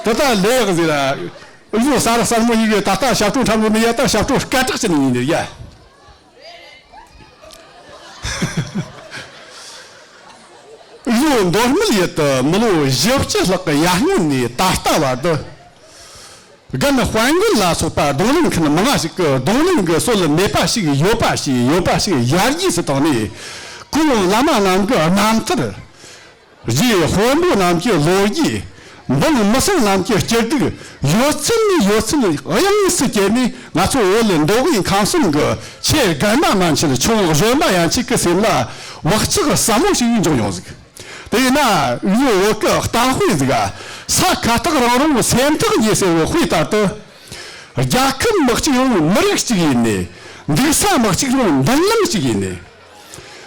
དེ་ད་ལས་ཡག་ཟེར་ར། འུ་ཚོ་གསར་རུ་གསར་མོ་གཉིས་ཀྱི་ད་ལྟ་ཞབས་བྲོ་འཁྲབ་མོ་ནི་ཡ་ད་ཞབས་བྲོ་སྐད་གྲགས་ཅན་ཡིན་ནི་ཡ། འུ་ཚོ་མདོ་སྨད་ཡུལ་དུ་མི་ལོ་བཞི་བཅུ་ལྷག་གི་ཡར་སྔོན་ནས་ད་ལྟ་བར་དུ། རྒན་དཔལ་མགོན་ལ་སོགས་པ་རྡུང་ལེན་མཁན་མང་ང་ཞིག་གིས་རྡུང་ལེན་གྱི་སྲོལ་མེད་པ་ཞིག་ཡོད་པ་ཞིག་ཡོད་པ་ཞིག་ཡར་རྒྱས་སུ་བཏང་ནས། ཁོང་བླ་མ་རྣམས་ཀྱི་རྣམ་ཐར། རྗེ་དཔོན་པོ་རྣམས་ཀྱི་ལོ་རྒྱུས། འབངས་མི་སེར་རྣམས་ཀྱི་སྐྱིད་སྡུག་ཡོད་ཚད་ནས་ཡོད་ཚད་དབྱིངས་སུ་བསྐྱེད་ནས། ང་ཚོ་བོད་མདོ་དབུས་ཁམས་གསུམ་གྱི་ཆེ་རྒན་པ་མན་ཆད་ཆུང་གཞོན་པ་ཡན་ཆད་ཀྱི་སེམས་ལ་བག་ཆགས་ཟབ་མོ་ཞིག་འཇོག་མྱོང་ཟིག། དེས་ན་འུ་ཚོ་བོད་ཀྱི་གཏམ་དཔེ་ཟིག་ག། ས་ཁ་ཐག་རིང་རུང་སེམས་ཐག་ཉེ་ཟེར་བའི་དཔེ་ལྟར་དུ། རྒྱལ་ཁབ་མི་གཅིག་རུང་མི་རིགས་གཅིག་ཡིན་ནས། འདུག་ས་མི་གཅིག་རུང་མདུན་ལམ་གཅིག་ཡིན་ནས།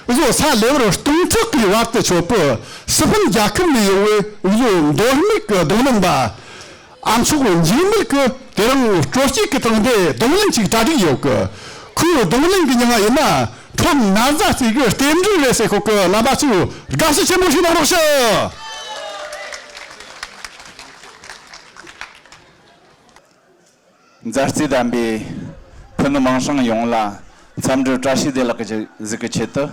འུ་ཚོ་ས་ལེ་བར་སྟོང་ཕྲག་གི་བར་དུ་ཆོད་པའི་སི་ཕན་རྒྱལ་ཁབ་ནས་ཡོང་བའི་འུ་ཚོ་མདོ་སྨད་ཀྱི་རྡུང་ལེན་པ། ཨ་མཆོག་འཇིགས་མེད་ཀྱིས་དེ་རིང་སྤྲོ་སྐྱིད་ཀྱི་སྟེང་དེ་རྡུང་ལེན་ཅིག་གྲ་སྒྲིག་ཡོད་གི། ཁོའི་རྡུང་ལེན་གྱི་མྱིང་ང་ཡིན་ན་ཁྲོམ་ན་བཟའ་རྩེ་གི་རྟེན་འབྲེལ་རེད་ཟེར། ཁོ་གི་རྣམ་པ་ཚོས་དགའ་བསུ་ཆེན་པོ་ཞིག་གནང་རོགས་ཞུ། མཛའ་བརྩེ་ལྡན་པའི་ཕུ་ནུ་མིང་སྲིང་ཡོངས་ལ་འཚམས་འདྲི་བཀྲ་ཤིས་བདེ་ལེགས་ཀྱི་གཟིགས་ཀྱི་ཆེད་དུ།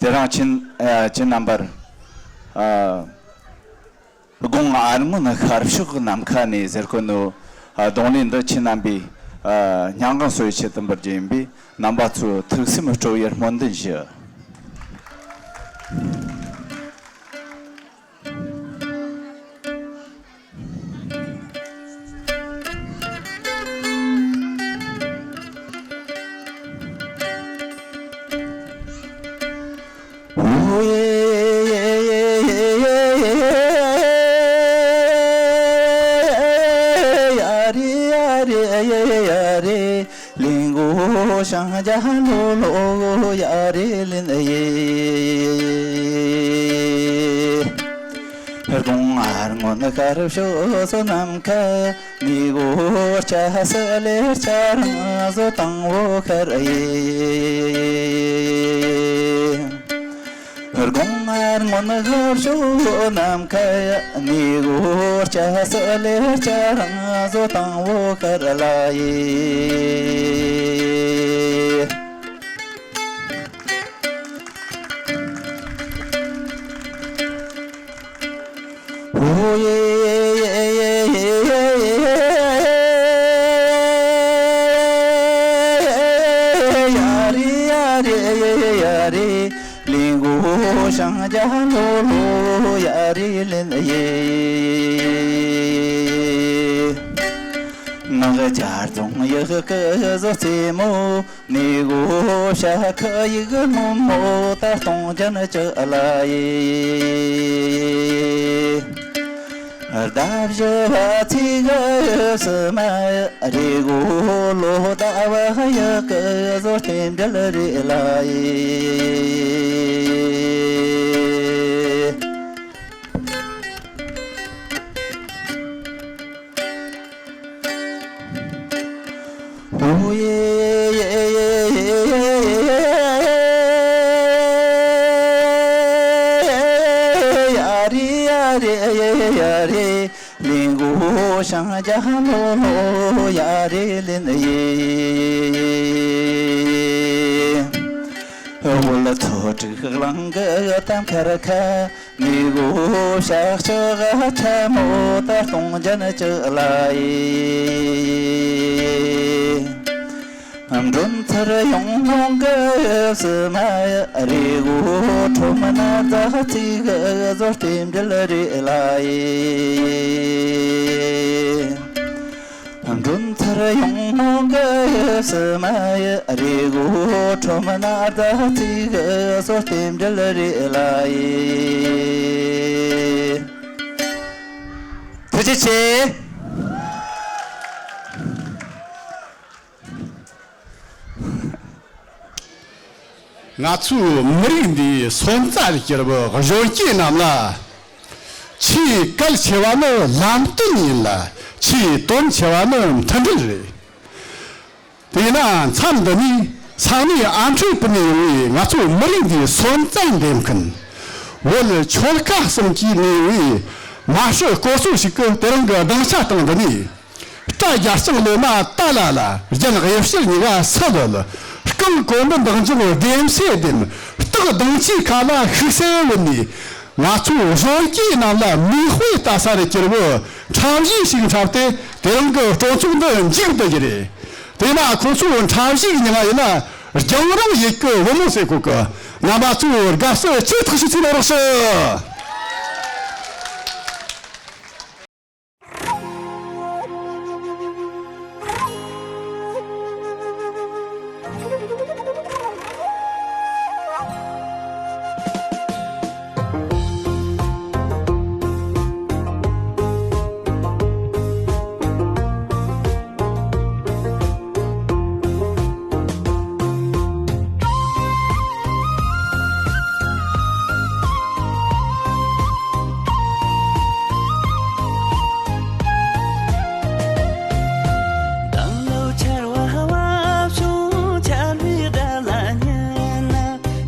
དེ་རིང་ཁྱེད་ཨ་ཁྱེད་རྣམ་པར་ཨ་དགུང་ཨ་སྔོན་ཤར་ཕྱོགས་ནམ་མཁའ་ནས་ཟེར་གོ་ནོ་ཨ་རྡུང་ལེན་འདི་ཁྱེད་རྣམ་པའི་ཨ་སྙིང་གང་གསོ་བའི་ཆེད་དུ་འབུལ་རྒྱུ་ཡིན་པས། རྣམ་པ་ཚོའི་ཐུགས་སེམས་སྤྲོ་བའི་སྨོན་འདུན་ཞུ། ལིང་གོ་ཤང་རྒྱ་ལོ་ལོ་ཡ་རེ་ལིན་ཡེ། རྡུང་ཨར་སྔོན་ཁར་ཕྱོགས་སོ་ནམ་མཁའ། ནི་གོ་ཆ་ས་ལེར་ཆ་རང་བཟོ་དང་བོ་ཁར་ཡེ། དགུང་ངར་སྔོན་ཧབ་ཤོ་ནམ་མཁའ། ནི་གོ་ཆ་ས་ལེ་ཆ་རང་བཟོ་དང་བོ་ཁར་ལ་ཡེ། ཧོ་ཡེ་ཡེ་ཡེ་ཡེ་ཡེ་ཡེ་ཡ་རེ་ཡ་རེ་ཡ་རེ། ལིང་གོ་ཤང་རྒྱ་ལོ་ལོ་ཡ་རེ་ལིན་ཡེ། ངག་ཆར་ཙོང་ཡག་གི་བཟོ་རྩེ་མོ། ནི་གོ་ཤ་ཁ་ཡིག་སྔོན་མོ་ད་སྟོང་ཅན་ཅི་ལ་ཡེ། ཟླ་བཞི་བ་ཚེས་གི་སི་མ་རེ་གོ་ལོ་ཟླ་བ་ཡག་གི་བཟོ་རྟེན་འབྲེལ་རེ་ལ་ཡེ། ཧོ་ཡེ་ཡེ་ཡེ་ཡེ་ཡེ་ཡ་རེ་ཡ་རེ་ཡེ་ཡ་རེ། ལིང་གོ་ཤང་རྒྱ་ལོ་ལོ་ཡ་རེ་ལིན་ཡེ། འོལ་ཚོ་དྲུག་གླིང་གི་གཏམ་ཁར་ཁ། ནི་གོ་ཤག་ཤག་ཆ་མོ་ད་སྟོང་ཅན་ཅི་ལ་ཡེ། མགྲོན་ཚར་ཡོང་ངོ་གི་སི་མ་རེ་གོ་ཁྲོམ་ན་རྫ་ཚིག་གི་བཟོ་རྟེན་འབྲེལ་རེ་ལ་ཡེ། མགྲོན་ཚར་ཡོང་ངོ་གི་སི་མ་ཡི་རེ་གོ་ཁྲོམ་ན་རྫ་ཚིག་གི་བཟོ་རྟེན་འབྲེལ་རེ་ལ་ཡེ། ཐུགས་རྗེ་ཆེ། ང་ཚོའི་མི་རིགས་འདིའི་སོན་རྩ་རུ་གྱུར་པའི་གཞོན་སྐྱེས་རྣམས་ལ། ཆེས་གལ་ཆེ་བ་ནི་ལམ་སྟོན་ཡིན་ལ། ཆེས་དོན་ཆེ་བ་ནི་མཐུན་སྒྲིལ་རེད། དེས་ན་མཚམས་འདི་ནས་ ས་གནས་ཨ་མཆོད་དུ་ནས་ཡོང་བའི་ང་ཚོ་མི་རིགས་འདིའི་སོན་རྩ་འདེབས་མཁན། བོད་ཆོལ་ཁ་གསུམ་གྱིས་གནས་པའི་མ་ཧྲི་སྐོར་ཚོ་ཞིག་གིས་དེ་རིང་གི་སྡིངས་ཆ་སྟེང་འདི་ནས། སྐྲ་རྒྱ་ལྕང་ལོ་མ་ཏ་ལ་ལ། རྒྱན་དབྱིབས་ཕྱེད་གཉིས་ཀ་སི་ལོ་ལོ། རྐང་གོང་མོ་འདེགས་འཇོག་ལྡེམ་ཚེ་ལྡེམ། སྟག་གདོང་ཆུའི་ཁ་ལ་ཤུག་སེ་བུད་ནས། ང་ཚོའི་གཞོན་སྐྱེས་རྣམས་ལ་མིག་དཔེ་ལྟ་ས་རུ་གྱུར་བའི་འཁྲབ་གཞས་ཤིག་འཁྲབ་སྟེ། དེ་རིང་གི་སྤྲོ་ཚོགས་འདི་མཇུག་བསྡུ་རྒྱུ་རེད། དེས་ན་ཁོ་ཚོའི་འཁྲབ་གཞས་ཀྱི་ཉི་མ་ཡིན་ན། རྒྱང་རིང་ཡུལ་གྱི་བུ་མོ་ཟེར་གོ་གི། རྣམ་པ་ཚོས་དགའ་བསུ་ཆེ་ཐག་ཆོད་ཅིག་གནང་རོགས་ཞུ།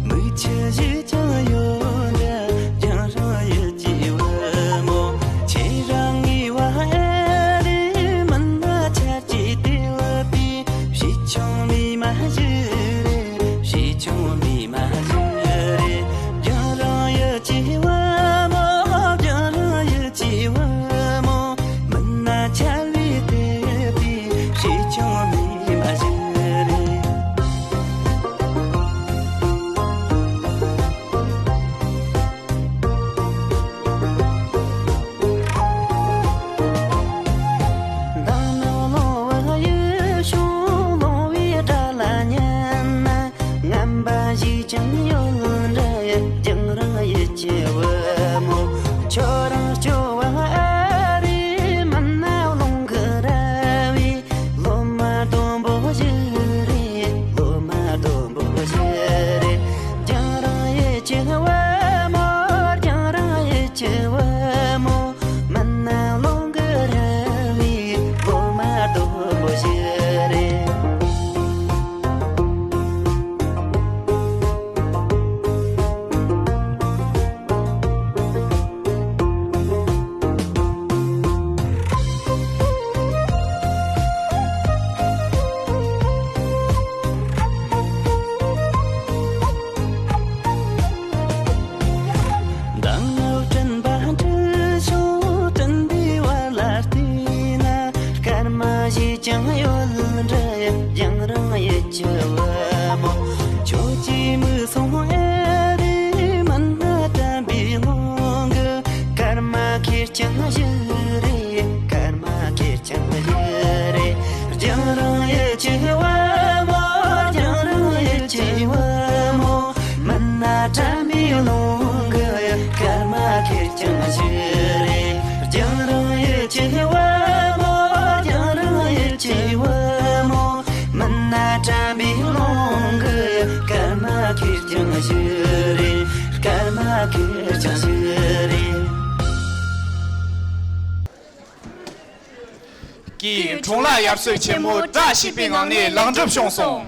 མིག་ཆུ་བཞུར་ཀྱང་ཡོད་འདྲ། རྒྱང་རིང་ཡུལ་གྱི་བུ་མོ། ཁྱེད་རང་ངའི་བ་ཨེ་རེད། མིན་ན་ཆར་གྱིས་དེད་པའི་བྱིས་ཆུང་མི་མ་ཞིག་རེད། བྱིས་ཆུང་མི་མ་ཞིག་རེད། རྒྱང་རིང་ཡུལ་གྱི་བུ་མོ། རྒྱང་རིང་ཡུལ་གྱི་བུ་མོ། མིན་ན་ཆར་བས་དེད་པའི་བྱིས་ཆུང་མི་མ་ཞིག་རེད། མདང་ནུབ་ལོང་བའི་ཡུལ་ཤུལ་ལོང་བའི་སྒྲ་ལ་ཉན་ན། ངན་པ་ཞིག་ཀྱང་ཡོད་འདྲ། རྒྱང་རིང་ཡུལ་གྱི་བུ་མོ། ཁྱོད་རང་སྐྱོ་བ་ཨེ་རེད། མིན་ན་རླུང་གི་ར་བས། ལོ་མ་དུམ་བུ་ཞིག་རེད། ལོ་མ་དུམ་བུ་ཞིག་རེད། རྒྱང་རིང་ཡུལ་གྱི་བུ་མོ། རྒྱང་རིང་ཡུལ་གྱི་བུ་མོ། མིན་ན་རླུང་གི་ར་བས། ལོ་མ་དུམ་བུ་ཞིག་རེད། མདང་ནུབ་སྤྲིན་པ་འཁྲིགས་ཤིང་སྤྲིན་པའི་བར་ལ་བལྟས་ན། སྐར་མ་ཞིག་ཀྱང་ཡོད་འདྲ། རྒྱང་རིང་ཡུལ་གྱི་བུ་མོ། ཁྱོད་ཀྱི་མིག་ཟུང་ཨེ་རེད། མིན་ན་དྲན་པའི་རླུང་གི་སྐར་མ་ཁེར་རྐྱང་ཞིག་རེད། སྐར་མ་ཁེར་རྐྱང་ཞིག་རེད། རྒྱང་རིང་ཡུལ་གྱི་བུ་མོ། རྒྱང་རིང་ཡུལ་གྱི་བུ་མོ། མིན་ན་དྲན་པའི་རླུང་གི་སྐར་མ་ཁེར་རྐྱང་ཞིག་རེད། རྒྱང་རིང་ཡུལ་གྱི་བུ་མོ། རྒྱང་རིང་ཡུལ་གྱི་བུ་མོ། མིན་ན་དྲན་པའི་རླུང་གི་སྐར་མ་ཁེར་རྐྱང་ཞིག་རེད། སྐར་མ་ཁེར་རྐྱང་ཞིག་རེད། ཀྱེ་འཁྲུངས་ལྷ་དབྱར་གསོལ་ཆེན་མོ་བཀྲ་ཤིས་པའི་ངང་ནས་ལེགས་འགྲུབ་བྱུང་སོང་།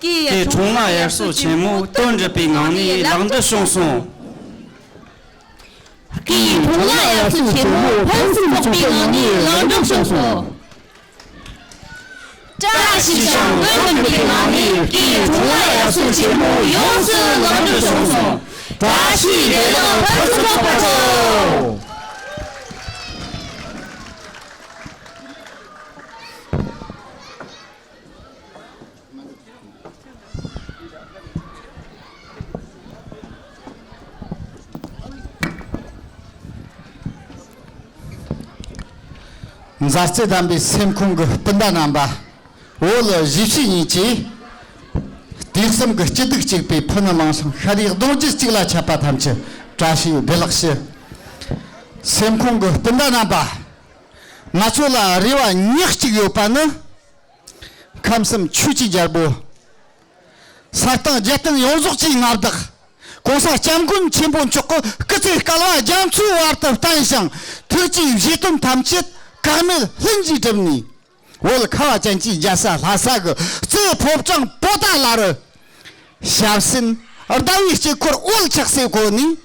ཀྱེ་འཁྲུངས་ལྷ་དབྱར་གསོལ་ཆེན་མོ་དོན་འགྲུབ་པའི་ངང་ནས་ལེགས་འགྲུབ་བྱུང་སོང་། ཀྱེ་འཁྲུངས་ལྷ་དབྱར་གསོལ་ཆེན་མོ་ཕུན་སུམ་ཚོགས་པའི་ངང་ནས་ལེགས་འགྲུབ་བྱུང་སོང་། བཀྲ་ཤིས་ཤིང་དོན་འགྲུབ་པའི་ངང་ནས་ཀྱེ་འཁྲུངས་ལྷ་དབྱར་གསོལ་ཆེན་མོ་ཡོངས་སུ་ལེགས་འགྲུབ་བྱུང་སོང་། བཀྲ་ཤིས་བདེ་ལེགས་ཕུན་སུམ་ཚོགས་པར་ཤོག། མཛའ་བརྩེ་ལྡན་པའི་སེམས་ཁོང་གི་སྤུན་ཟླ་རྣམ་པ། བོད་གཞིས་བྱེས་གཉིས་ཀྱི་དུས་གསུམ་གྱི་སྐྱིད་སྡུག་གཅིག་པའི་ཕུ་ནུ་མིང་སྲིང་ཤ་རུས་རྡོ་རྗེ་གཅིག་ལ་ཆགས་པ་ཐམས་ཅད་བཀྲ་ཤིས་བདེ་ལེགས་ཞུ། སེམས་ཁོང་གི་སྤུན་ཟླ་རྣམ་པ། ང་ཚོ་ལ་རེ་བ་ཉག་གཅིག་ཡོད་པ་ནི། ཁམས་གསུམ་ཆོས་ཀྱི་རྒྱལ་པོ། ས་སྟེང་རྒྱལ་བསྟན་ཡོངས་རྫོགས་ཀྱི་མངའ་བདག ྋགོང་ས་ྋསྐྱབས་མགོན་ཆེན་པོ་མཆོག་གི་སྐུ་ཚེ་བསྐལ་པ་རྒྱ་མཚོའི་བར་དུ་བརྟན་ཞིང་། ཐུགས་ཀྱི་བཞེད་དོན་ཐམས་ཅད་བཀག་མེད་ལྷུན་གྱིས་གྲུབ་ནས། བོད་ཁ་བ་ཅན་གྱི་རྒྱལ་ས་ལྷ་ས་གི་རྩེ་ཕོ་བྲང་པོ་ཏཱ་ལ་རུ་ཞབས་སེན་ཟླ་བའི་དཀྱིལ་འཁོར་འོད་ཆགས་སའི་སྒོ་ནས།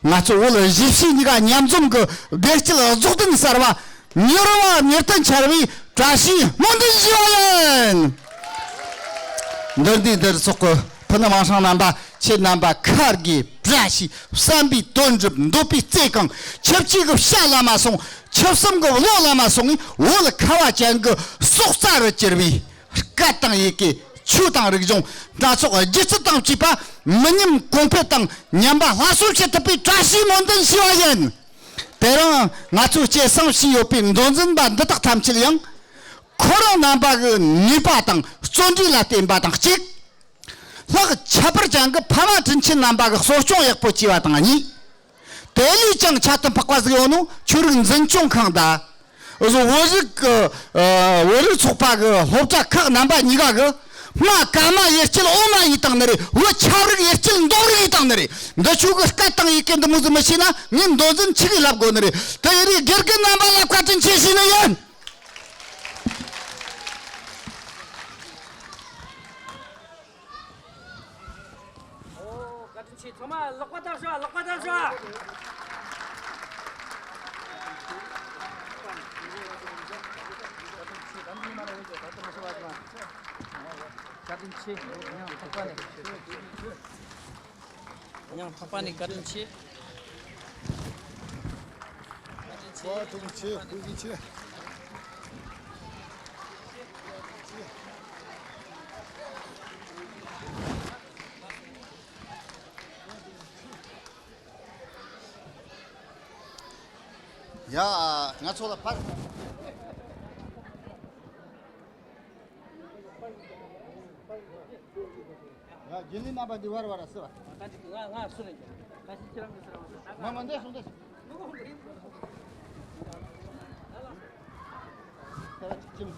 ང་ཚོ་བོད་གཞིས་བྱེས་གཉིས་ཀ་མཉམ་འཛོམས་ཀྱི་བདེ་སྐྱིད་རྫོགས་ལྡན་གསར་བ་མྱུར་བ་མྱུར་དུ་འཆར་བའི་བཀྲ་ཤིས་སྨོན་འདུན་ཞུ་བ་ཡིན། འདིར་འདུས་འདིར་ཚོགས་ཀྱི་ཕུ་ནུ་མིང་སྲིང་རྣམ་པ། ཁྱེད་རྣམ་པ་ཁ་དགེ་བཀྲ་ཤིས། བསམ་པའི་དོན་འགྲུབ། འདོད་པའི་རྩེ་གང་། ཆུ་བཅུ་གི་བྱ་ལ་མ་སོང་། ཆུ་གསུམ་གི་ལོ་ལ་མ་སོང་ངས། བོད་ཁ་བ་ཅན་གྱི་སྲོག་རྩ་རུ་གྱུར་བའི་སྐད་དང་ཡི་གེ། ཆོས་དང་རིག་གཞུང་སྣ་ཚོགས་སྒྱུ་རྩལ་དང་བཅས་པ་མི་ཉམས་གོང་འཕེལ་དང་ཉམས་པ་སླར་གསོ་བྱེད་ཐུབ་པའི་བཀྲ་ཤིས་སྨོན་འདུན་ཞུ་བ་ཡིན། དེ་རིང་ང་ཚོས་སྐྱེད་སྲིང་བྱས་ཡོད་པའི་མདོ་འཛིན་པ་འདི་དག་ཐམས་ཅད་ཡང་། ཁོ་རང་རྣམ་པ་གི་ནུས་པ་དང་བརྩོན་འགྲུས་ལ་བརྟེན་པ་དང་གཅིག། ལྷག་ཁྱད་པར་ཅན་གྱི་ཕ་མ་དྲིན་ཆེན་རྣམ་པ་གི་གསོ་སྐྱོང་ཡག་པོ་བྱས་པ་དང་གཉིས། དེ་ལས་ཀྱང་ཁྱད་དུ་འཕགས་པ་ཟིག་ཡོད་ནོ། ཆོས་རིག་འཛིན་སྐྱོང་ཁང་དང་། བཟོ་བོད་རིགས་ཀྱི་ཨ་བོད་རིགས་ཚོགས་པ་གི་སློབ་གྲྭ་ཁག་རྣམ་པ་གཉིས་ཀ་གི། སྨྲ་ཀརྨ་ཡུལ་སྐྱེས་ཨོ་མ་ཡིན་དང་ནི་རེད། བོད་ཆབ་རིག་ཡུལ་སྐྱེས་མདོ་རིག་ཡིན་དང་ནི་རེད། འདི་ཆོ་གི་སྐད་དང་ཡི་གེ་འདི་མོ་ཟིག་མི་ཤེས་ན་ངས་མདོ་འཛིན་ཆི་གི་ལབ་དགོས་ནི་རེད། དེ་ཡི་རིགས་དགེ་རྒན་རྣམ་པ་ལ་བཀའ་དྲིན་ཆེ་ཞུས་ནི་ཡིན། ཨོ། བཀའ་དྲིན་ཆེ། ཚང་མ་ལག་པ་བརྡབ་ཤོག་ལག་པ་བརྡབ་ཤོག་བཀའ་དྲིན་ཆེ། ཡང་དག་པ་ནས། ཡང་དག་པ་ནས་བཀའ་དྲིན་ཆེ། བཀའ་དྲིན་ཆེ། བཀའ་དྲིན་ཆེ། ཡ། ང་ཚོ་ལ་ཕར། ཡ། རྒྱུན་ལས་རྣམ་པ་འདི་བར་བར་ཟེར་བ། ད་ཅིག་ང་ང་སུ་རེད། ད་ཅིག་ཁྱེད་རང་གི་ཟེར་བ། མ་མ་འདས་སོང་འདས་སོང་། ད་ཅིག་ཅིམ།